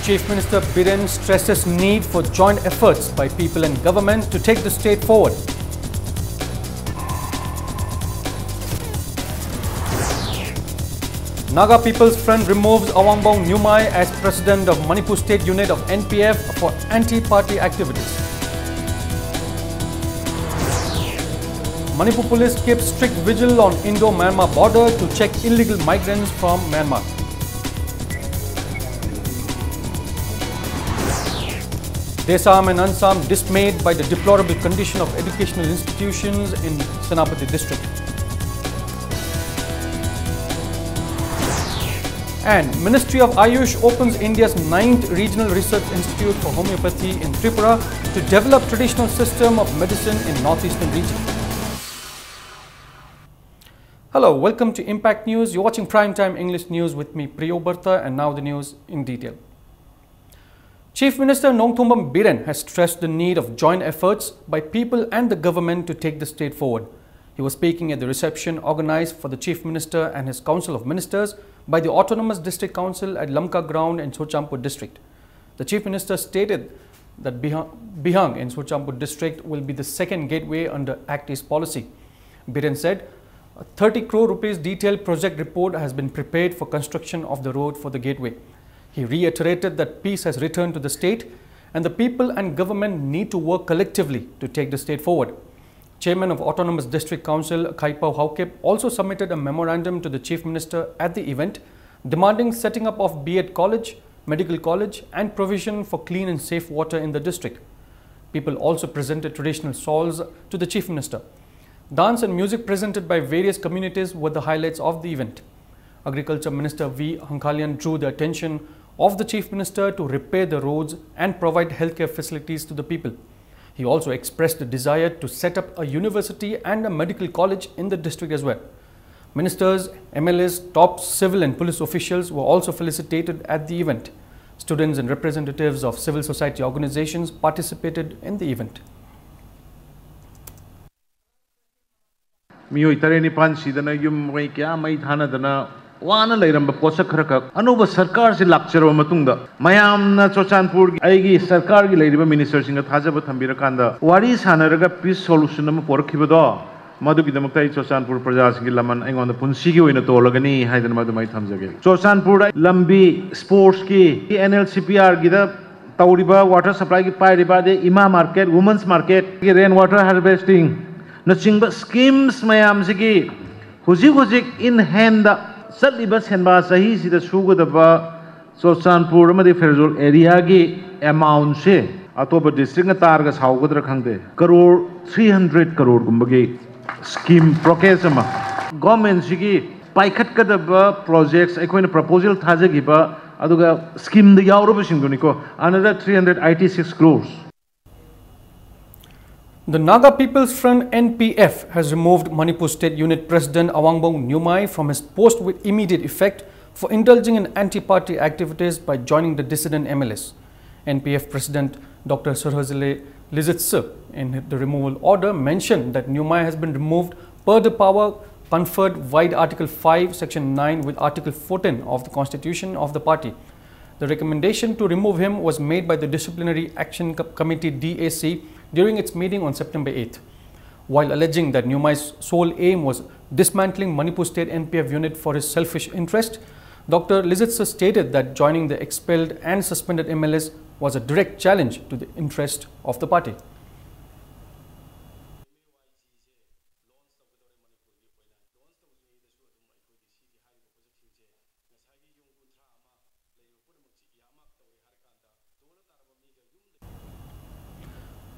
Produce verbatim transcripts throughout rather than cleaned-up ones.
Chief Minister Biren stresses need for joint efforts by people and government to take the state forward. Naga People's Front removes Awangbong Nyumai as president of Manipur State Unit of N P F for anti-party activities. Manipur police keep strict vigil on Indo-Myanmar border to check illegal migrants from Myanmar. Desam and Ansam dismayed by the deplorable condition of educational institutions in Senapati district. And Ministry of Ayush opens India's ninth regional research institute for homeopathy in Tripura to develop traditional system of medicine in northeastern region. Hello, welcome to Impact News. You're watching Prime Time English News with me, Priyo Barta, and now the news in detail. Chief Minister Nongthombam Biren has stressed the need of joint efforts by people and the government to take the state forward. He was speaking at the reception organized for the Chief Minister and his Council of Ministers by the Autonomous District Council at Lamka Ground in Churachandpur district. The Chief Minister stated that Biha-, Bihang in Churachandpur district will be the second gateway under Act East policy. Biren said, "A thirty crore rupees detailed project report has been prepared for construction of the road for the gateway." He reiterated that peace has returned to the state and the people and government need to work collectively to take the state forward. Chairman of Autonomous District Council Khaipao Haokip also submitted a memorandum to the Chief Minister at the event, demanding setting up of B.Ed College, Medical College, and provision for clean and safe water in the district. People also presented traditional shawls to the Chief Minister. Dance and music presented by various communities were the highlights of the event. Agriculture Minister V Hankhalian drew the attention of the Chief Minister to repair the roads and provide healthcare facilities to the people. He also expressed the desire to set up a university and a medical college in the district as well. Ministers, M L As, top civil and police officials were also felicitated at the event. Students and representatives of civil society organizations participated in the event. ꯃꯤꯑꯣꯏ ꯇꯔꯦꯠ ꯅꯤꯄꯥꯜ ꯁꯤꯗꯅ ꯌꯨꯝ ꯃꯩ ꯀꯌꯥ ꯃꯩ ꯊꯥꯅꯗꯅ ꯋꯥꯅ ꯂꯩꯔꯝꯕ ꯄꯣꯠꯁꯛ ꯈꯔꯈꯛ ꯑꯅꯧꯕ ꯁꯔꯀꯥꯔꯁꯤ ꯂꯥꯛꯆꯔꯕ ꯃꯇꯨꯡꯗ, ꯃꯌꯥꯝꯅ ꯆꯨꯔꯆꯥꯟꯄꯨꯔꯒꯤ, ꯑꯩꯒꯤ ꯁꯔꯀꯥꯔꯒꯤ ꯂꯩꯔꯤꯕ ꯃꯤꯅꯤꯁꯇꯔꯁꯤꯡꯒ ꯊꯥꯖꯕ ꯊꯝꯕꯤꯔꯀꯥꯟꯗ, ꯋꯥꯔꯤ ꯁꯥꯟꯅꯔꯒ ꯄꯤꯁ ꯁꯣꯂꯨꯁꯟ ꯑꯃ ꯄꯣꯔꯛꯈꯤꯕꯗꯣ, ꯃꯗꯨꯒꯤꯗꯃꯛꯇ ꯑꯩ ꯆꯨꯔꯆꯥꯟꯄꯨꯔ ꯄ꯭ꯔꯖꯥꯁꯤꯡꯒꯤ ꯂꯃꯟ ꯑꯩꯉꯣꯟꯗ ꯄꯨꯟꯁꯤꯒꯤ ꯑꯣꯏꯅ ꯇꯣꯜꯂꯒꯅꯤ ꯍꯥꯏꯗꯅ ꯃꯗꯨꯃ ꯑꯩ ꯊꯝꯖꯒꯦ꯫ ꯆꯨꯔꯆꯥꯟꯄꯨꯔꯗ ꯂꯝꯕꯤ, ꯁ꯭ꯄꯣꯔꯠꯁꯀꯤ, ꯑꯦꯟ ꯑꯦꯜ ꯁꯤ ꯄꯤ ꯑꯥꯔꯒꯤꯗ ꯇꯧꯔꯤꯕ, ꯋꯥꯇꯔ ꯁꯄ꯭ꯂꯥꯏꯒꯤ ꯄꯥꯏꯔꯤꯕ, ꯑꯗꯩ ꯏꯃꯥ ꯃꯥꯔꯀꯦꯠ, ꯋꯨꯃꯟꯁ ꯃꯥꯔꯀꯦꯠꯀꯤ ꯔꯦꯟ ꯋꯥꯇꯔ ꯍꯥꯔꯚꯦꯁꯇꯤꯡꯅꯆꯤꯡꯕ ꯁ꯭ꯀꯤꯝꯁ ꯃꯌꯥꯝꯁꯤꯒꯤ ꯍꯧꯖꯤꯛ ꯍꯧꯖꯤꯛ ꯏꯟ ꯍꯦꯟꯗ ꯆꯠꯂꯤꯕ ꯁꯦꯟꯕꯥ ꯆꯍꯤꯁꯤꯗ ꯁꯨꯒꯗꯕ ꯆꯨꯔꯆꯥꯟꯄꯨꯔ ꯑꯃꯗꯤ ꯐꯦꯔꯖꯣꯜ ꯑꯦꯔꯤꯌꯥꯒꯤ ꯑꯦꯃꯥꯎꯟꯁꯦ, ꯑꯇꯣꯞꯄ ꯗꯤꯁꯇ꯭ꯔꯤꯛꯅ ꯇꯥꯔꯒ ꯁꯥꯎꯒꯗ꯭ꯔꯥ ꯈꯪꯗꯦ, ꯀꯔꯣꯔ ꯊ꯭ꯔꯤ ꯍꯟꯗ꯭ꯔꯦꯠ ꯀꯔꯣꯔꯒꯨꯝꯕꯒꯤ ꯁ꯭ꯀꯤꯝ ꯄ꯭ꯔꯣꯀꯦꯁ ꯑꯃ, ꯒꯣꯔꯃꯦꯟꯁꯤꯒꯤ ꯄꯥꯏꯈꯠꯀꯗꯕ ꯄ꯭ꯔꯣꯖꯦꯛꯁ, ꯑꯩꯈꯣꯏꯅ ꯄ꯭ꯔꯄꯣꯖꯦꯜ ꯊꯥꯖꯈꯤꯕ ꯑꯗꯨꯒ ꯁ꯭ꯀꯤꯝꯗ ꯌꯥꯎꯔꯕꯁꯤꯡꯗꯨꯅꯤꯀꯣ, another three hundred eighty six crores. The Naga People's Front N P F has removed Manipur State Unit President Awangbong Nyumai from his post with immediate effect for indulging in anti-party activities by joining the dissident M L As. N P F President Doctor Surhazile Lizitse, in the removal order, mentioned that Nyumai has been removed per the power conferred vide Article five, Section nine with Article fourteen of the Constitution of the party. The recommendation to remove him was made by the Disciplinary Action Co- Committee, D A C, during its meeting on September eighth. While alleging that Nyumai's sole aim was dismantling Manipur State N P F unit for his selfish interest, Doctor Lizitse stated that joining the expelled and suspended M L As was a direct challenge to the interest of the party.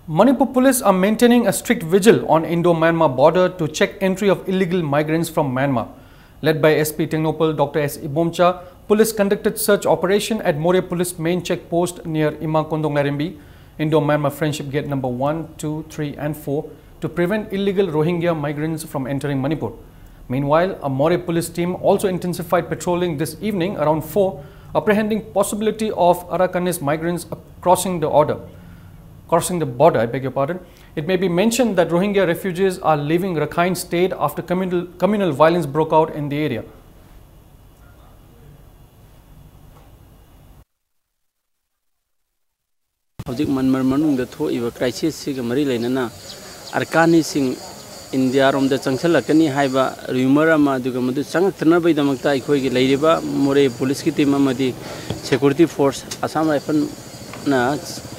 Manipur police are maintaining a strict vigil on Indo-Myanmar border to check entry of illegal migrants from Myanmar. Led by S P Tengnoupal Doctor S Ibomcha, police conducted search operation at Moreh Police main check post near Ima Kondong Lairembi, Indo-Myanmar Friendship Gate number one, two, three and four, to prevent illegal Rohingya migrants from entering Manipur. Meanwhile, a Moreh police team also intensified patrolling this evening around four, apprehending possibility of Arakanese migrants crossing the order. Crossing the border, I beg your pardon. It may be mentioned that Rohingya refugees are leaving Rakhine State after communal, communal violence broke out in the area. ꯍꯧꯖꯤꯛ ꯃꯟꯃꯔ ꯃꯅꯨꯡꯗ ꯊꯣꯛꯏꯕ ꯀ꯭ꯔꯥꯏꯁꯤꯁꯁꯤꯒ ꯃꯔꯤ ꯂꯩꯅꯅ ꯑꯔꯀꯥꯅꯤꯁꯤꯡ ꯏꯟꯗꯤꯌꯥꯔꯣꯝꯗ ꯆꯪꯁꯤꯜꯂꯛꯀꯅꯤ ꯍꯥꯏꯕ ꯔ꯭ꯌꯨꯃꯔ ꯑꯃ, ꯑꯗꯨꯒ ꯃꯗꯨ ꯆꯪꯉꯛꯇꯅꯕꯒꯤꯗꯃꯛꯇ ꯑꯩꯈꯣꯏꯒꯤ ꯂꯩꯔꯤꯕ ꯃꯣꯔꯦ ꯄꯨꯂꯤꯁꯀꯤ ꯇꯤꯝ ꯑꯃꯗꯤ ꯁꯦꯀ꯭ꯌꯨꯔꯤꯇꯤ ꯐꯣꯔꯁ ꯑꯁꯥꯝ ꯔꯥꯏꯐꯜꯅ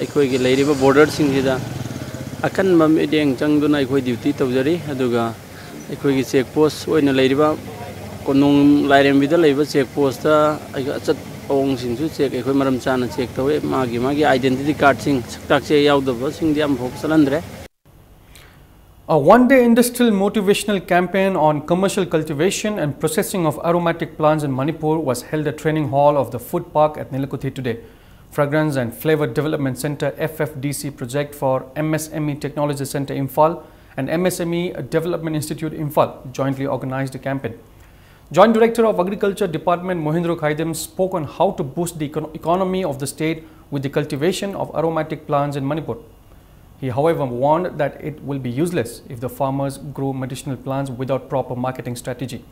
ꯑꯩꯈꯣꯏꯒꯤ ꯂꯩꯔꯤꯕ ꯕꯣꯔꯗꯔꯁꯤꯡꯁꯤꯗ ꯑꯀꯟꯕ ꯃꯤꯠꯌꯦꯡ ꯆꯪꯗꯨꯅ ꯑꯩꯈꯣꯏ ꯗ꯭ꯌꯨꯇꯤ ꯇꯧꯖꯔꯤ꯫ ꯑꯗꯨꯒ ꯑꯩꯈꯣꯏꯒꯤ ꯆꯦꯛ ꯄꯣꯁ ꯑꯣꯏꯅ ꯂꯩꯔꯤꯕ ꯀꯣꯅꯨꯡ ꯂꯥꯏꯔꯦꯝꯕꯤꯗ ꯂꯩꯕ ꯆꯦꯛ ꯄꯣꯁꯇ ꯑꯩꯈꯣꯏ ꯑꯆꯠ ꯑꯋꯣꯡꯁꯤꯡꯁꯨ ꯆꯦꯛ ꯑꯩꯈꯣꯏ ꯃꯔꯝ ꯆꯥꯅ ꯆꯦꯛ ꯇꯧꯋꯤ꯫ ꯃꯥꯒꯤ ꯃꯥꯒꯤ ꯑꯥꯏꯗꯦꯟꯇꯤꯇꯤ ꯀꯥꯔꯗꯁꯤꯡ, ꯁꯛꯇꯥꯛꯁꯦ ꯌꯥꯎꯗꯕꯁꯤꯡꯗꯤ ꯑꯃꯐꯥꯎ ꯆꯠꯍꯟꯗ꯭ꯔꯦ꯫ A one-day industrial motivational campaign on commercial cultivation and processing of aromatic plants in Manipur was held at Training Hall of the Food Park at Nilakuthe today. Fragrance and Flavor Development Center, F F D C, project for M S M E Technology Center Imphal and M S M E Development Institute Imphal jointly organized the campaign. Joint Director of Agriculture Department Mohindra Khaidem spoke on how to boost the econ- economy of the state with the cultivation of aromatic plants in Manipur. He, however, warned that it will be useless if the farmers grow medicinal plants without proper marketing strategy.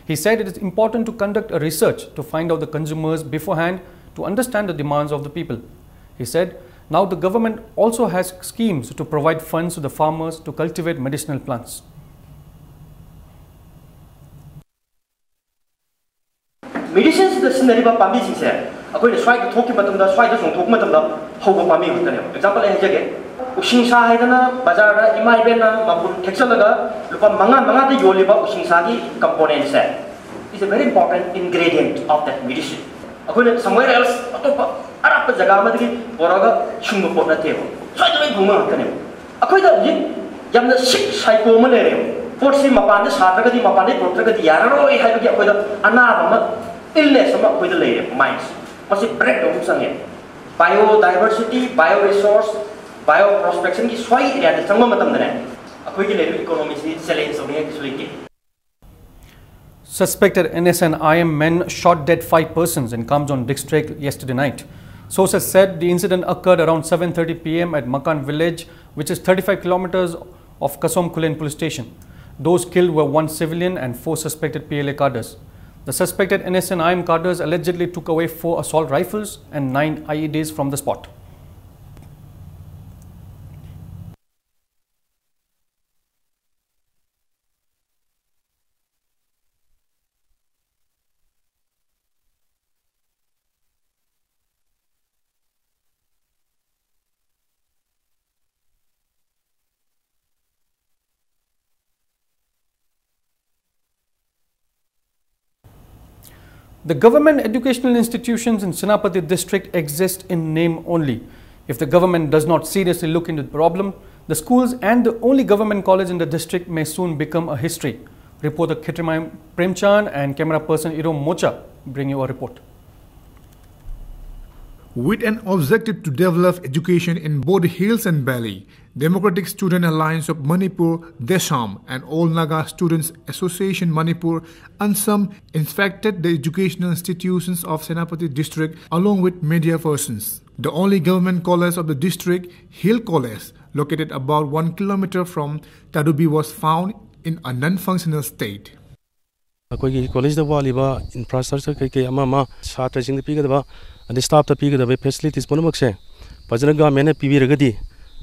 He said it is important to conduct a research to find out the consumers beforehand to understand the demands of the people. He said now the government also has schemes to provide funds to the farmers to cultivate medicinal plants. ꯃꯦꯗꯤꯁꯤꯟꯁꯤꯗ ꯁꯤꯖꯤꯟꯅꯔꯤꯕ ꯄꯥꯝꯕꯤꯁꯤꯡꯁꯦ ꯑꯩꯈꯣꯏꯅ ꯁ꯭ꯋꯥꯏꯗ ꯊꯣꯛꯈꯤꯕ ꯃꯇꯝꯗ, ꯁ꯭ꯋꯥꯏꯗ ꯆꯣꯡꯊꯣꯛꯄ ꯃꯇꯝꯗ ꯍꯧꯕ ꯄꯥꯝꯕꯤ ꯉꯥꯛꯇꯅꯦꯕ꯫ ꯑꯦꯛꯖꯥꯝꯄꯜ ꯑꯩ ꯍꯥꯏꯖꯒꯦ, ꯎꯁꯤꯡꯁꯥ ꯍꯥꯏꯗꯅ ꯕꯖꯥꯔꯗ ꯏꯃꯥ ꯏꯕꯦꯟꯅ ꯃꯄꯨꯟ ꯊꯦꯛꯆꯜꯂꯒ ꯂꯨꯄꯥ ꯃꯉꯥ ꯃꯉꯥꯗ ꯌꯣꯜꯂꯤꯕ ꯎꯁꯤꯡꯁꯥꯒꯤ componentꯁꯦ is a very important ingredient of that medicine. ꯑꯩꯈꯣꯏꯅ somewhere else, ꯑꯇꯣꯞꯄ ꯑꯔꯥꯞꯄ ꯖꯒꯥ ꯑꯃꯗꯒꯤ ꯄꯨꯔꯛꯑꯒ ꯁꯨꯡꯕ ꯄꯣꯠ ꯅꯠꯇꯦꯕ, ꯁ꯭ꯋꯥꯏꯗ ꯂꯣꯏ ꯐꯪꯕ ꯉꯥꯛꯇꯅꯦꯕ꯫ ꯑꯩꯈꯣꯏꯗ ꯍꯧꯖꯤꯛ ꯌꯥꯝꯅ sick psycho ꯑꯃ ꯂꯩꯔꯦꯕ꯫ ꯄꯣꯠꯁꯤ ꯃꯄꯥꯟꯗ ꯁꯥꯗ꯭ꯔꯒꯗꯤ, ꯃꯄꯥꯟꯗꯒꯤ ꯄꯨꯔꯛꯇ꯭ꯔꯒꯗꯤ ꯌꯥꯔꯔꯣꯏ ꯍꯥꯏꯕꯒꯤ ꯑꯩꯈꯣꯏꯗ ꯑꯅꯥꯕ ꯑꯃ, illness ꯑꯃ ꯑꯩꯈꯣꯏꯗ ꯂꯩꯔꯦꯕ꯫ Mindꯁꯤ ꯃꯁꯤ break ꯇꯧꯕ ꯆꯪꯉꯦ꯫ Biodiversity, bioresource, bioprospection ꯁ꯭ꯋꯥꯏ areaꯗ ꯆꯪꯕ ꯃꯇꯝꯗꯅꯦ, ꯑꯩꯈꯣꯏꯒꯤ ꯂꯩꯔꯤꯕ economyꯁꯤ challenge ꯇꯧꯅꯤꯡꯉꯥꯏ ꯀꯩꯁꯨ ꯂꯩꯇꯦ꯫ Suspected N S and I M men shot dead five persons in Kamjong district yesterday night. Sources said the incident occurred around seven thirty P M at Makan village, which is thirty-five kilometers of Kasom Khullen police station. Those killed were one civilian and four suspected P L A cadres. The suspected N S and I M cadres allegedly took away four assault rifles and nine I E Ds from the spot. The government educational institutions in Senapati district exist in name only. If the government does not seriously look into the problem, the schools and the only government college in the district may soon become a history. Reporter Khitremai Premchand and camera person Irom Mocha bring you a report. With an objective to develop education in both hills and valley, Democratic Student Alliance of Manipur, DESAM, and All Naga Students Association Manipur, ANSAM, inspected the educational institutions of Senapati district along with media persons. The only government college of the district, Hill College, located about one kilometer from Tadubi, was found in a non-functional state. ꯑꯩꯈꯣꯏꯒꯤ ꯀꯣꯂꯦꯖꯇ ꯋꯥꯠꯂꯤꯕ infrastructure ꯀꯩꯀꯩ ꯑꯃ ꯑꯃ, ꯁꯥꯇ꯭ꯔꯁꯤꯡꯗ ꯄꯤꯒꯗꯕ ꯑꯗꯩ ꯁ꯭ꯇꯥꯐꯇ ꯄꯤꯒꯗꯕ ꯐꯦꯁꯤꯂꯤꯇꯤꯁ ꯄꯨꯝꯅꯃꯛꯁꯦ ꯐꯖꯅ ꯒꯚꯔꯟꯃꯦꯟꯠꯅ ꯄꯤꯕꯤꯔꯒꯗꯤ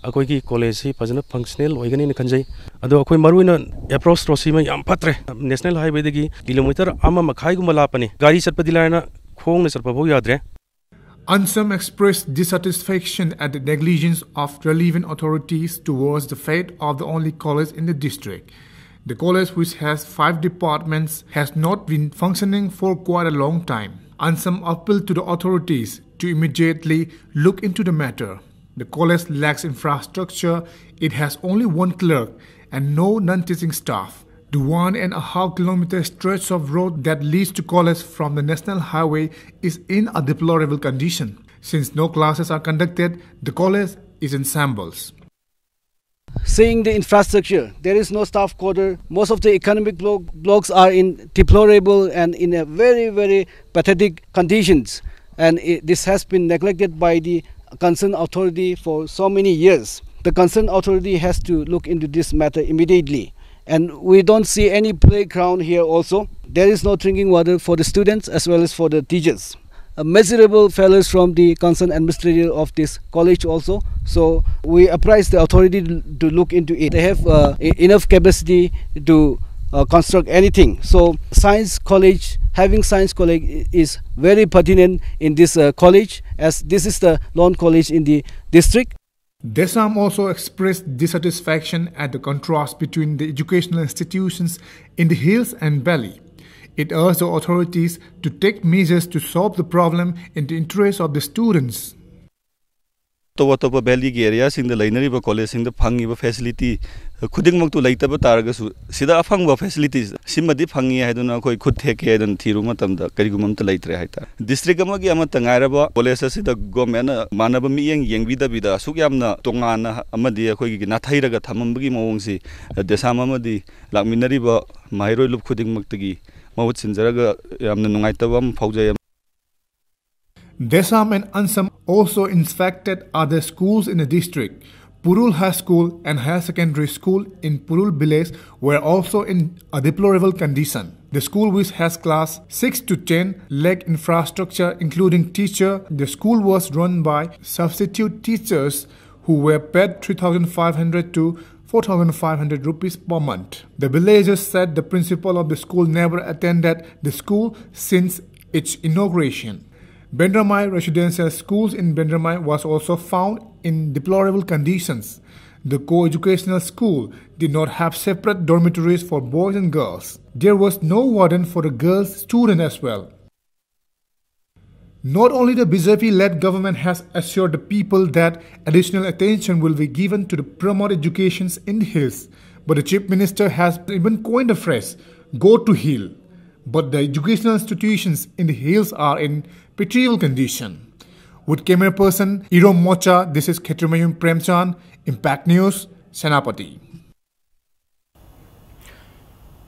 ꯑꯩꯈꯣꯏꯒꯤ ꯀꯣꯂꯦꯖꯁꯤ ꯐꯖꯅ ꯐꯪꯁꯅꯦꯜ ꯑꯣꯏꯒꯅꯤꯅ ꯈꯟꯖꯩ꯫ ꯑꯗꯣ ꯑꯩꯈꯣꯏ ꯃꯔꯨꯑꯣꯏꯅ ꯑꯦꯄ꯭ꯔꯣꯁ ꯔꯣꯗꯁꯤꯃ ꯌꯥꯝ ꯐꯠꯇ꯭ꯔꯦ꯫ ꯅꯦꯁꯅꯦꯜ ꯍꯥꯏꯋꯦꯗꯒꯤ ꯀꯤꯂꯣꯃꯤꯇꯔ ꯑꯃ ꯃꯈꯥꯏꯒꯨꯝꯕ ꯂꯥꯞꯄꯅꯤ꯫ ꯒꯥꯔꯤ ꯆꯠꯄꯗꯤ ꯂꯥꯏꯔꯅ ꯈꯣꯡꯅ ꯆꯠꯄ ꯐꯥꯎ ꯌꯥꯗ꯭ꯔꯦ꯫ ANSAM expressed dissatisfaction at the negligence of relevant authorities towards the fate of the only college in the district. The college, which has five departments, has not been functioning for quite a long time. ANSAM appealed to the authorities to immediately look into the matter. The college lacks infrastructure, it has only one clerk and no non-teaching staff. The one and a half kilometer stretch of road that leads to college from the national highway is in a deplorable condition. Since no classes are conducted, the college is in shambles. Seeing the infrastructure, there is no staff quarter. Most of the economic blo- blocks are in deplorable and in a very, very pathetic conditions. And it, this has been neglected by the concerned authority for so many years. The concerned authority has to look into this matter immediately. And we don't see any playground here also. There is no drinking water for the students as well as for the teachers. A miserable failures from the concerned administrator of this college also. So we apprise the authority to, to look into it. They have uh, e- enough capacity to uh, construct anything. So science college, having science college i- is very pertinent in this uh, college, as this is the lone college in the district. DESAM also expressed dissatisfaction at the contrast between the educational institutions in the hills and valley. It urged the authorities to take measures to solve the problem in the interest of the students. ꯑꯇꯣꯞ ꯑꯇꯣꯞꯄ ꯚꯦꯂꯤꯒꯤ ꯑꯦꯔꯤꯌꯥꯁꯤꯡꯗ ꯂꯩꯅꯔꯤꯕ ꯀꯣꯂꯦꯖꯁꯤꯡꯗ ꯐꯪꯉꯤꯕ facility ꯈꯨꯗꯤꯡꯃꯛꯇꯨ ꯂꯩꯇꯕ ꯇꯥꯔꯒꯁꯨ, ꯁꯤꯗ ꯑꯐꯪꯕ facilities ꯁꯤꯃꯗꯤ ꯐꯪꯉꯤ ꯍꯥꯏꯗꯨꯅ ꯑꯩꯈꯣꯏ ꯈꯨꯠ ꯊꯦꯛꯀꯦ ꯍꯥꯏꯗꯨꯅ ꯊꯤꯔꯨꯕ ꯃꯇꯝꯗ ꯀꯔꯤꯒꯨꯝꯕ ꯑꯝꯇ ꯂꯩꯇ꯭ꯔꯦ ꯍꯥꯏꯇꯥꯔꯦ꯫ ꯗꯤꯁꯇ꯭ꯔꯤꯛ ꯑꯃꯒꯤ ꯑꯃꯠꯇ ꯉꯥꯏꯔꯕ ꯀꯣꯂꯦꯖ ꯑꯁꯤꯗ ꯒꯣꯔꯃꯦꯟꯅ ꯃꯥꯟꯅꯕ ꯃꯤꯠꯌꯦꯡ ꯌꯦꯡꯕꯤꯗꯕꯤꯗ ꯑꯁꯨꯛ ꯌꯥꯝꯅ ꯇꯣꯉꯥꯟꯅ ꯑꯃꯗꯤ ꯑꯩꯈꯣꯏꯒꯤ ꯅꯥꯊꯩꯔꯒ ꯊꯝꯃꯝꯕꯒꯤ ꯃꯑꯣꯡꯁꯤ ꯗꯦꯁꯥꯝ ꯑꯃꯗꯤ ꯂꯥꯛꯃꯤꯟꯅꯔꯤꯕ ꯃꯍꯩꯔꯣꯏ ꯂꯨꯞ ꯈꯨꯗꯤꯡꯃꯛꯇꯒꯤ ꯃꯍꯨꯠ ꯁꯤꯟꯖꯔꯒ ꯌꯥꯝꯅ ꯅꯨꯡꯉꯥꯏꯇꯕ ꯑꯃ ꯐꯥꯎꯖꯩ꯫ Desam and Ansam also inspected other schools in the district. Purul High School and Higher Secondary School in Purul village were also in a deplorable condition. The school, which has class six to ten, lack infrastructure including teacher. The school was run by substitute teachers who were paid three thousand five hundred to four thousand five hundred rupees per month. The villagers said the principal of the school never attended the school since its inauguration. Bendramai residential schools in Bendramai was also found in deplorable conditions. The co-educational school did not have separate dormitories for boys and girls. There was no warden for the girls student as well. Not only the B J P-led government has assured the people that additional attention will be given to the promote educations in the hills, but the Chief Minister has even coined a phrase, "Go to hill." But the educational institutions in the hills are in pitiable condition. With camera person Irom Mocha, this is Khetrimayung Premchand, Impact News, Senapati.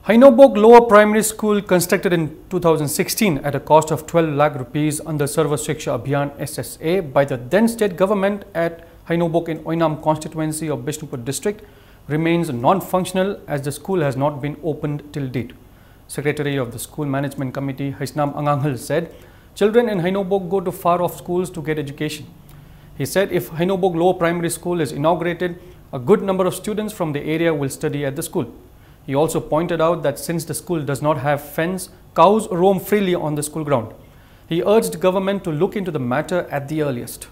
Hainobok Lower Primary School, constructed in two thousand sixteen at a cost of twelve lakh rupees under Sarva Shiksha Abhiyan S S A by the then state government at Hainobok in Oinam constituency of Bishnupur district, remains non-functional as the school has not been opened till date. Secretary of the School Management Committee, Haisnam Anganghal, said children in Hainobok go to far-off schools to get education. He said if Hainobok Lower Primary School is inaugurated, a good number of students from the area will study at the school. He also pointed out that since the school does not have fence, cows roam freely on the school ground. He urged government to look into the matter at the earliest.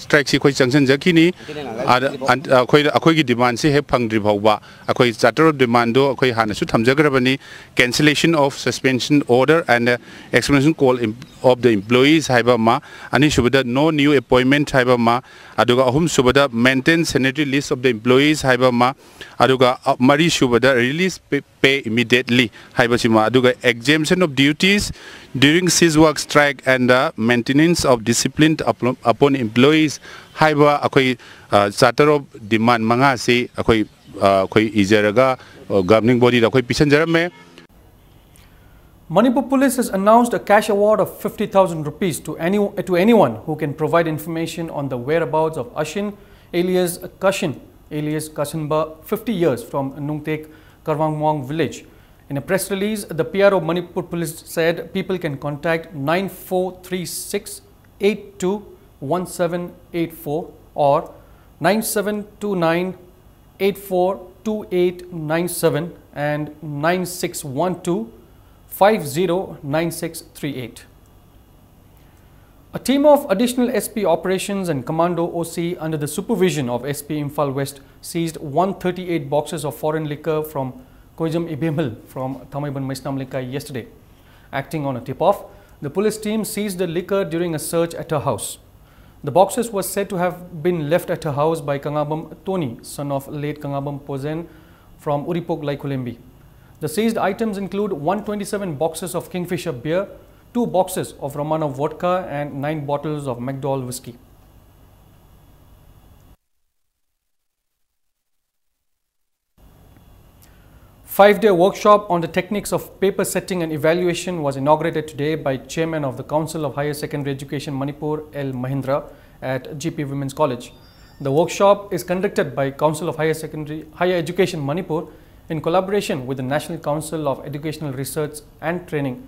ꯁ꯭ꯇ꯭ꯔꯥꯏꯛꯁꯤ ꯑꯩꯈꯣꯏ ꯆꯪꯁꯤꯟꯖꯈꯤꯅꯤ꯫ ꯑꯗ ꯑꯟ- ꯑꯩꯈꯣꯏ ꯑꯩꯈꯣꯏꯒꯤ ꯗꯤꯃꯥꯟꯁꯤ ꯍꯦꯛ ꯐꯪꯗ꯭ꯔꯤ ꯐꯥꯎꯕ, ꯑꯩꯈꯣꯏ charter of ꯗꯤꯃꯥꯟꯗꯣ ꯑꯩꯈꯣꯏ ꯍꯥꯟꯅꯁꯨ ꯊꯝꯖꯈ꯭ꯔꯕꯅꯤ, cancellation of suspension order and examination call of the employees ꯍꯥꯏꯕ ꯑꯃ, ꯑꯅꯤꯁꯨꯕꯗ no new appointment ꯍꯥꯏꯕ ꯑꯃ, ꯑꯗꯨꯒ ꯑꯍꯨꯝꯁꯨꯕꯗ maintain sanitary list of the employees ꯍꯥꯏꯕ ꯑꯃ, ꯑꯗꯨꯒ ꯑ, ꯃꯔꯤꯁꯨꯕꯗ release pay, pay immediately ꯍꯥꯏꯕꯁꯤꯃ, ꯑꯗꯨꯒ exemption of duties during cease work strike and the maintenance of discipline upon employees ꯍꯥꯏꯕ ꯑꯩꯈꯣꯏ ꯆꯥꯔꯇꯔ ꯑꯣꯐ ꯗꯤꯃꯥꯟ ꯃꯉꯥꯁꯤ ꯑꯩꯈꯣꯏ ꯑ, ꯑꯩꯈꯣꯏ ꯏꯖꯔꯒ ꯒꯕꯔꯅꯤꯡ ꯕꯣꯗꯤꯗ ꯑꯩꯈꯣꯏ ꯄꯤꯁꯟꯖꯔꯝꯃꯦ꯫ Manipur Police has announced a cash award of fifty thousand rupees to any to anyone who can provide information on the whereabouts of Ashin alias Kashin alias Kasinba, fifty years, from Nungtek Karwangmong village. In a press release, the P R O Manipur Police said people can contact nine four three six eight two one seven eight four or nine seven two nine eight four two eight nine seven and nine six one two five zero nine six three eight. A team of Additional S P Operations and Commando O C under the supervision of S P Imphal West seized one thirty-eight boxes of foreign liquor from Koijam Ibimil from Thamaiban Maisnam Lekai yesterday. Acting on a tip-off, the police team seized the liquor during a search at her house. The boxes were said to have been left at her house by Kangabam Tony, son of late Kangabam Pozen from Uripok Laikulembi. The seized items include one twenty-seven boxes of Kingfisher beer, two boxes of Romano vodka and nine bottles of McDowell whiskey. Five-day workshop on the techniques of paper setting and evaluation was inaugurated today by Chairman of the Council of Higher Secondary Education Manipur, L Mahindra, at G P Women's College. The workshop is conducted by Council of Higher Secondary Higher Education Manipur in collaboration with the National Council of Educational Research and Training,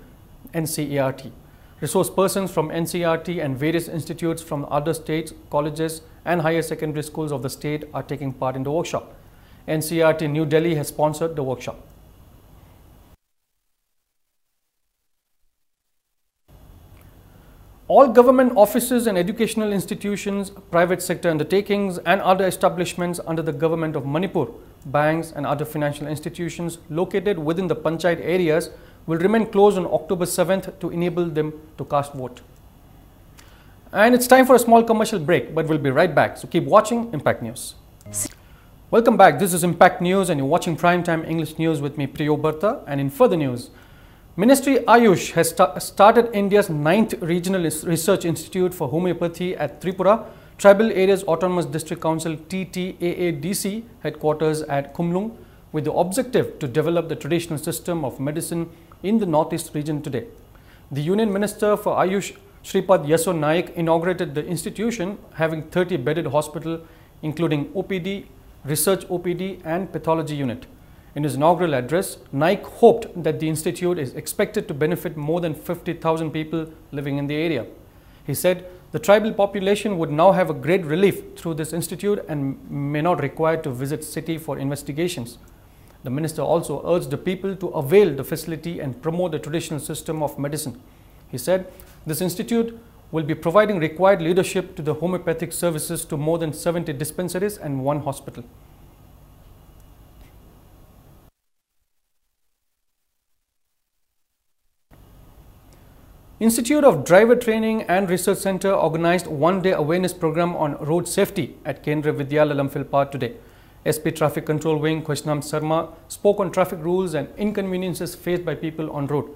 N C E R T. Resource persons from N C E R T and various institutes from other states, colleges, and higher secondary schools of the state are taking part in the workshop. N C E R T New Delhi has sponsored the workshop. All government offices and educational institutions, private sector undertakings, and other establishments under the government of Manipur, banks, and other financial institutions located within the Panchayat areas will remain closed on October seventh to enable them to cast vote. And it's time for a small commercial break, but we'll be right back. So keep watching Impact News. Welcome back. This is Impact News, and you're watching Primetime English News with me, Priyo Barta. And in further news, Ministry Ayush has sta- started India's ninth regional Ins- research institute for homeopathy at Tripura Tribal Areas Autonomous District Council, T T A A D C, headquarters at Khumlung, with the objective to develop the traditional system of medicine in the Northeast region today. The Union Minister for Ayush, Shripad Yaso Naik, inaugurated the institution, having thirty bedded hospital, including O P D, research O P D, and pathology unit. In his inaugural address, Naik hoped that the institute is expected to benefit more than fifty thousand people living in the area. He said the tribal population would now have a great relief through this institute and may not require to visit city for investigations. The minister also urged the people to avail the facility and promote the traditional system of medicine. He said this institute will be providing required leadership to the homeopathic services to more than seventy dispensaries and one hospital. Institute of Driver Training and Research Center organized one-day awareness program on road safety at Kendriya Vidyalaya Lamphel Park today. S P Traffic Control Wing Khushnam Sarma spoke on traffic rules and inconveniences faced by people on road.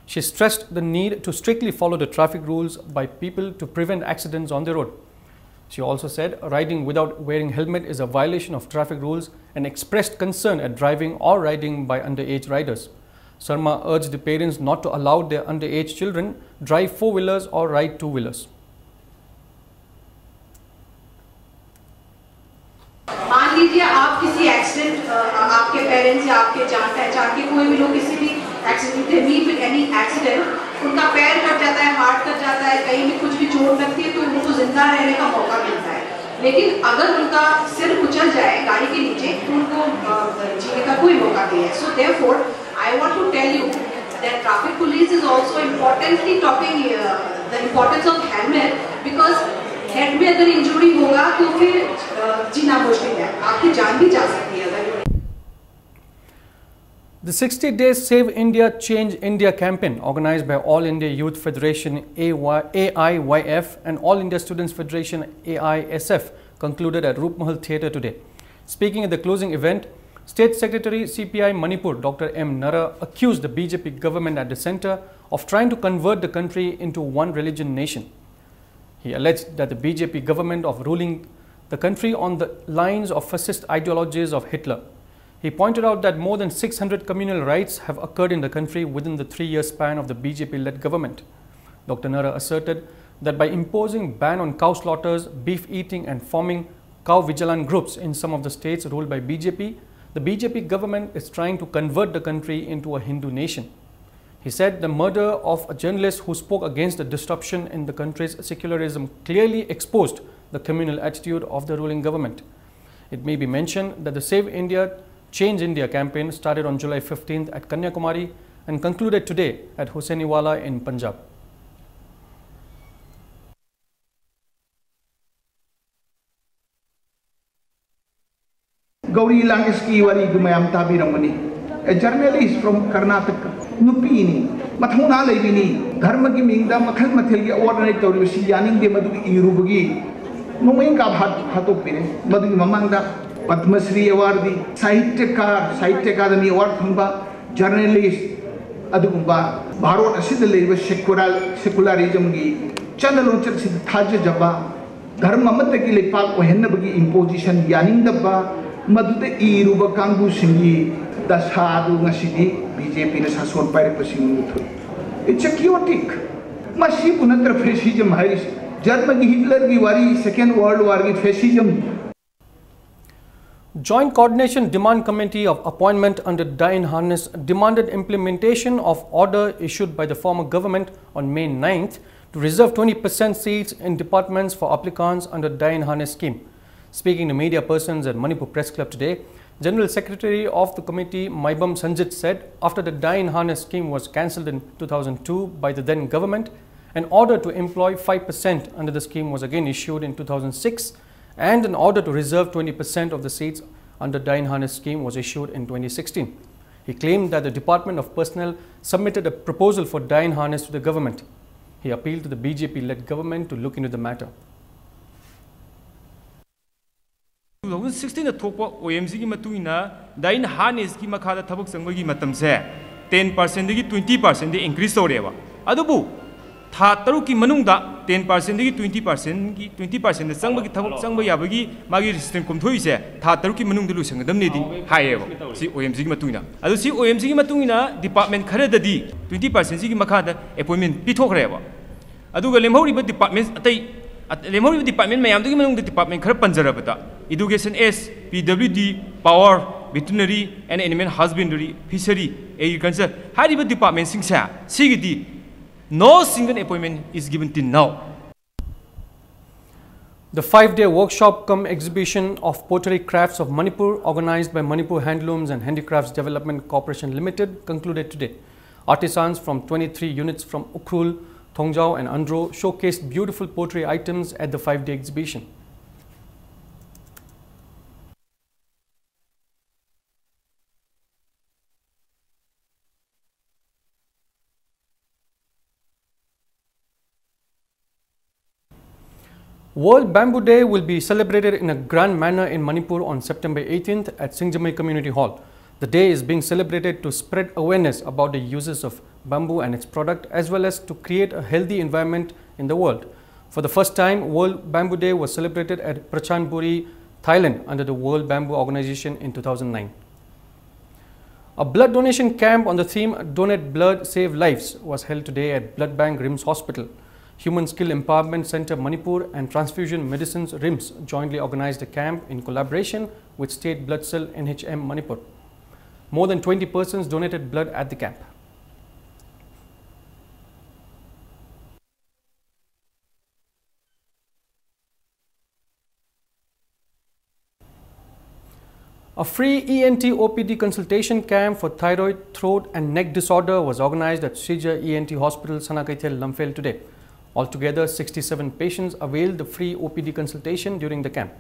She stressed the need to strictly follow the traffic rules by people to prevent accidents on the road. She also said riding without wearing helmet is a violation of traffic rules and expressed concern at driving or riding by underage riders. Sarma urged the parents not to allow their underage children drive four-wheelers or ride two-wheelers. मान लीजिए आप किसी accident, आपके parents या आपके जान पहचान के कोई भी लोग किसी भी accident, they meet with any accident, उनका पैर कट जाता है, हाथ कट जाता है, कहीं भी कुछ भी चोट लगती है, तो उनको जिंदा रहने का मौका मिलता है। लेकिन अगर उनका सिर कुचल जाए गाड़ी के नीचे, तो उनको अ, जीने का कोई मौका नहीं है। So therefore, I want to tell you that traffic police is also importantly talking, uh, The importance of helmet, because head में अगर इंजरी होगा तो फिर अ, जीना मुश्किल है, आपकी जान भी जा सकती है अगर The sixty-day Save India, Change India campaign, organized by All India Youth Federation, A Y, A I Y F, and All India Students Federation, A I S F, concluded at Roopmahal Theatre today. Speaking at the closing event, State Secretary C P I Manipur Doctor M Nara accused the B J P government at the centre of trying to convert the country into one religion nation. He alleged that the B J P government of ruling the country on the lines of fascist ideologies of Hitler. He pointed out that more than six hundred communal riots have occurred in the country within the three-year span of the B J P-led government. Doctor Nara asserted that by imposing ban on cow slaughters, beef eating, and forming cow vigilance groups in some of the states ruled by B J P, the B J P government is trying to convert the country into a Hindu nation. He said the murder of a journalist who spoke against the disruption in the country's secularism clearly exposed the communal attitude of the ruling government. It may be mentioned that the Save India, Change India campaign started on July fifteenth at Kanyakumari and concluded today at Hussainiwala in Punjab. Gauri ꯂꯥꯡꯒꯦꯁꯀꯤ ꯋꯥꯔꯤꯗꯨ ꯃꯌꯥꯝ ꯇꯥꯕꯤꯔꯝꯒꯅꯤ꯫ A journalist from Karnataka, ꯅꯨꯄꯤꯅꯤ, ꯃꯊꯧꯅꯥ ꯂꯩꯕꯤꯅꯤ, ꯙꯔꯃꯒꯤ ꯃꯤꯡꯗ ꯃꯈꯜ ꯃꯊꯦꯜꯒꯤ ꯑꯋꯥꯠ ꯑꯅꯥꯏ ꯇꯧꯔꯤꯕꯁꯤ ꯌꯥꯅꯤꯡꯗꯦ꯫ ꯃꯗꯨꯒꯤ ꯏꯔꯨꯕꯒꯤ ꯅꯣꯡꯃꯩ ꯀꯥꯞ ꯍꯥꯠ- ꯍꯥꯠꯇꯣꯛꯄꯤꯔꯦ꯫ ꯃꯗꯨꯒꯤ ꯃꯃꯥꯡꯗ ꯄꯗꯃ ꯁ꯭ꯔꯤ ꯑꯦꯋꯥꯔꯗꯤ, ꯁꯥꯍꯤꯇ꯭ꯌꯀꯥꯔ, ꯁꯥꯍꯤꯇ꯭ꯌ ꯑꯦꯀꯥꯗꯃꯤ ꯑꯦꯋꯥꯔꯗ ꯐꯪꯕ ꯖꯔꯅꯦꯂꯤꯁ, ꯑꯗꯨꯒꯨꯝꯕ ꯚꯥꯔꯣꯠ ꯑꯁꯤꯗ ꯂꯩꯔꯤꯕ ꯁꯦꯀꯨꯂꯔ ꯁꯦꯀꯨꯂꯥꯔꯤꯖꯝꯒꯤ ꯆꯠꯅ ꯂꯣꯟꯆꯠꯁꯤꯗ ꯊꯥꯖꯖꯕ, ꯙꯔꯃ ꯑꯃꯠꯇꯒꯤ ꯂꯩꯄꯥꯛ ꯑꯣꯏꯍꯟꯅꯕꯒꯤ ꯏꯝꯄꯣꯖꯤꯁꯟ ꯌꯥꯅꯤꯡꯗꯕ, ꯃꯗꯨꯗ ꯏꯔꯨꯕ ꯀꯥꯡꯕꯨꯁꯤꯡꯒꯤ ꯗꯁꯥ ꯑꯗꯨ ꯉꯁꯤꯗꯤ ꯕꯤ ꯖꯦ ꯄꯤꯅ ꯁꯥꯁꯣꯟ ꯄꯥꯏꯔꯛꯄꯁꯤꯡ ꯎꯊꯣꯛꯏ꯫ It's a chaotic. ꯃꯁꯤꯕꯨ ꯅꯠꯇ꯭ꯔ ꯐꯦꯁꯤꯖꯝ ꯍꯥꯏꯔꯤꯁꯤ? ꯖꯔꯃꯒꯤ ꯍꯤꯠꯂꯔꯒꯤ ꯋꯥꯔꯤ, ꯁꯦꯀꯦꯟ world ꯋꯥꯔꯒꯤ ꯐꯦꯁꯤꯖꯝ꯫ Joint Coordination Demand Committee of Appointment under Die in Harness demanded implementation of order issued by the former government on May ninth to reserve twenty percent seats in departments for applicants under Die in Harness scheme. Speaking to media persons at Manipur Press Club today, General Secretary of the committee Maibam Sanjit said after the Die in Harness scheme was cancelled in two thousand two by the then government, An order to employ five percent under the scheme was again issued in two thousand six, and an order to reserve twenty percent of the seats under Dine Harness scheme was issued in twenty sixteen. He claimed that the Department of Personnel submitted a proposal for Dine Harness to the government. He appealed to the B J P-led government to look into the matter. Two thousand sixteen ꯊꯣꯛꯄ ꯑꯣ M ꯖꯤꯒꯤ ꯃꯇꯨꯡ ꯏꯟꯅ ꯗꯥꯏꯟ ꯍꯥꯔꯅꯦꯁꯀꯤ ꯃꯈꯥꯗ ꯊꯕꯛ ꯆꯪꯕꯒꯤ ꯃꯇꯝꯁꯦ ten percentꯗꯒꯤ twenty percentꯗ increase ꯇꯧꯔꯦꯕ꯫ ꯑꯗꯨꯕꯨ ꯊꯥ ꯇꯔꯨꯛꯀꯤ ꯃꯅꯨꯡꯗ ten percentꯗꯒꯤ twenty percentꯒꯤ twenty percentꯗ ꯆꯪꯕꯒꯤ ꯊꯕꯛ ꯆꯪꯕ ꯌꯥꯕꯒꯤ ꯃꯥꯒꯤ system ꯀꯣꯝꯊꯣꯛꯏꯁꯦ ꯊꯥ ꯇꯔꯨꯛꯀꯤ ꯃꯅꯨꯡꯗ ꯂꯣꯏꯁꯤꯟꯒꯗꯕꯅꯦꯗꯤ ꯍꯥꯏꯌꯦꯕ꯫ ꯁꯤ ꯑꯣ ꯑꯦꯝ ꯖꯤꯒꯤ ꯃꯇꯨꯡ ꯏꯟꯅ꯫ ꯑꯗꯨ ꯁꯤ ꯑꯣ ꯑꯦꯝ ꯖꯤꯒꯤ ꯃꯇꯨꯡ ꯏꯟꯅ department ꯈꯔꯗꯗꯤ twenty percentꯁꯤꯒꯤ ꯃꯈꯥꯗ appointment ꯄꯤꯊꯣꯛꯈ꯭ꯔꯦꯕ꯫ ꯑꯗꯨꯒ ꯂꯦꯝꯍꯧꯔꯤꯕ department ꯑꯇꯩ, ꯂꯦꯝꯍꯧꯔꯤꯕ department ꯃꯌꯥꯝꯗꯨꯒꯤ ꯃꯅꯨꯡꯗ department ꯈꯔ ꯄꯟꯖꯔꯕꯗ education, S, P W D, power, veterinary and animal husbandry, fishery, agriculture ꯍꯥꯏꯔꯤꯕ departmentꯁꯤꯡꯁꯦ, ꯁꯤꯒꯤꯗꯤ no single appointment is given till now. The five-day workshop cum exhibition of pottery crafts of Manipur, organized by Manipur Handlooms and Handicrafts Development Corporation Limited, concluded today. Artisans from twenty-three units from Ukhrul, Thongjao and Andro showcased beautiful pottery items at the five-day exhibition. World Bamboo Day will be celebrated in a grand manner in Manipur on September eighteenth at Singjamei Community Hall. The day is being celebrated to spread awareness about the uses of bamboo and its product, as well as to create a healthy environment in the world. For the first time, World Bamboo Day was celebrated at Prachanpuri, Thailand, under the World Bamboo Organization in two thousand nine. A blood donation camp on the theme Donate Blood, Save Lives was held today at Blood Bank RIMS Hospital. Human Skill Empowerment Center Manipur and Transfusion Medicines RIMS jointly organized the camp in collaboration with State Blood Cell N H M Manipur. More than twenty persons donated blood at the camp. A free E N T O P D consultation camp for thyroid, throat, and neck disorder was organized at Srija E N T Hospital, Sanakeithel, Lamphel today. Altogether, sixty-seven patients availed the free O P D consultation during the camp.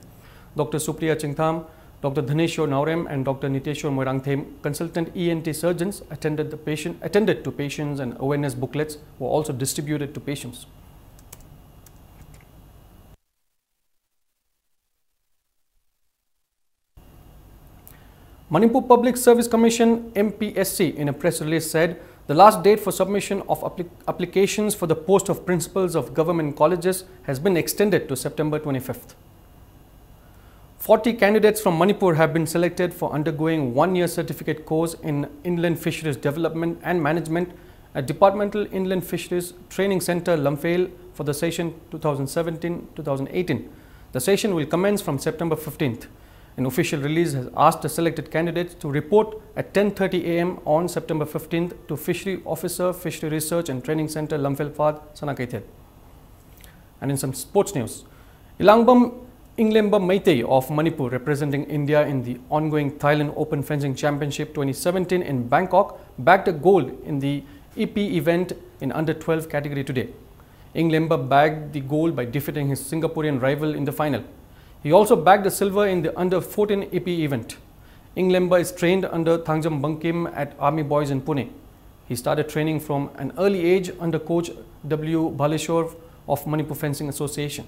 Doctor Supriya Chingtham, Doctor Dhaneshwar Naorem, and Doctor Niteshwar Moirangthem, consultant E N T surgeons, attended the patient attended to patients, and awareness booklets were also distributed to patients. Manipur Public Service Commission, M P S C, in a press release said the last date for submission of appli- applications for the post of principals of government colleges has been extended to September twenty-fifth. Forty candidates from Manipur have been selected for undergoing one-year certificate course in inland fisheries development and management at Departmental Inland Fisheries Training Centre, Lamphel, for the session two thousand seventeen two thousand eighteen. The session will commence from September fifteenth. An official release has asked the selected candidates to report at ten thirty a m on September fifteenth to Fishery Officer, Fishery Research and Training Centre, Lamphel Phad, Sanakeithel. And in some sports news, Ilangbam Inglemba Meitei of Manipur, representing India in the ongoing Thailand Open Fencing Championship twenty seventeen in Bangkok, bagged a gold in the E P event in under twelve category today. Inglemba bagged the gold by defeating his Singaporean rival in the final. He also bagged the silver in the under fourteen E P event. Inglemba is trained under Thangjam Bangkim at Army Boys in Pune. He started training from an early age under coach W Bhaleshwar of Manipur Fencing Association.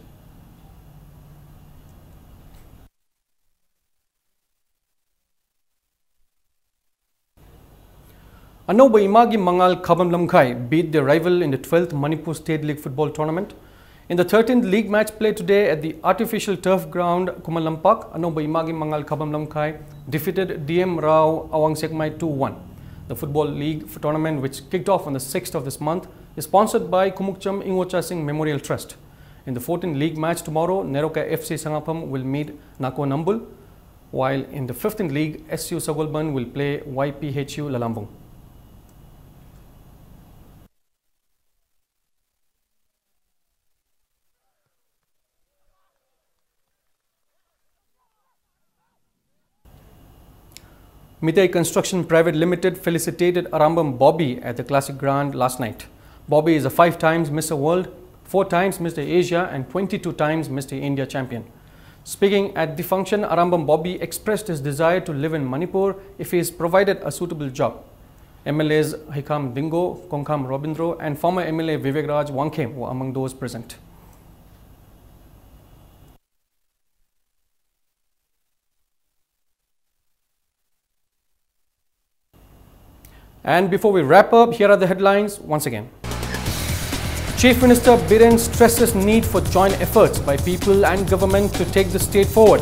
Anauba Imagi Mangal Khabam Lamkhai beat their rival in the twelfth Manipur State League Football Tournament. In the thirteenth league match played today at the artificial turf ground Khuman Lampak, Anauba Imagi Mangal Khabam Lamkhai defeated D M Rao Awang Sekmai two one. The Football League tournament, which kicked off on the sixth of this month, is sponsored by Khumukcham Ingocha Singh Memorial Trust. In the fourteenth league match tomorrow, Neroka F C Sangapam will meet Nako Nambul, while in the fifteenth league, S U Sagolban will play Y P H U Lalambung. Mitei Construction Private Limited felicitated Arambam Bobby at the Classic Grand last night. Bobby is a five times Mister World, four times Mister Asia, and twenty-two times Mister India champion. Speaking at the function, Arambam Bobby expressed his desire to live in Manipur if he is provided a suitable job. M L As Heikham Dingo, Kongkham Robindro, and former M L A Vivek Raj Wangkhim were among those present. And before we wrap up, here are the headlines once again. Chief Minister Biren stresses need for joint efforts by people and government to take the state forward.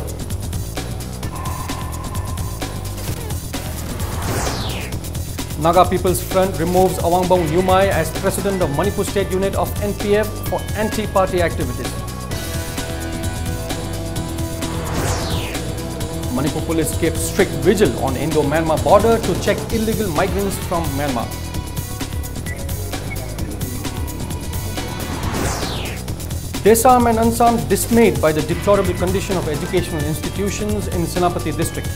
Naga People's Front removes Awangbong Nyumai as president of Manipur State Unit of N P F for anti-party activities. Manipur police kept strict vigil on Indo-Myanmar border to check illegal migrants from Myanmar. Desam and Ansam dismayed by the deplorable condition of educational institutions in Senapati district.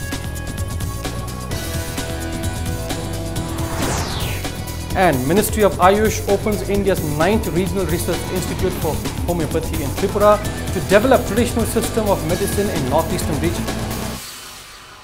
And Ministry of Ayush opens India's ninth Regional Research Institute for Homeopathy in Tripura to develop traditional system of medicine in northeastern region.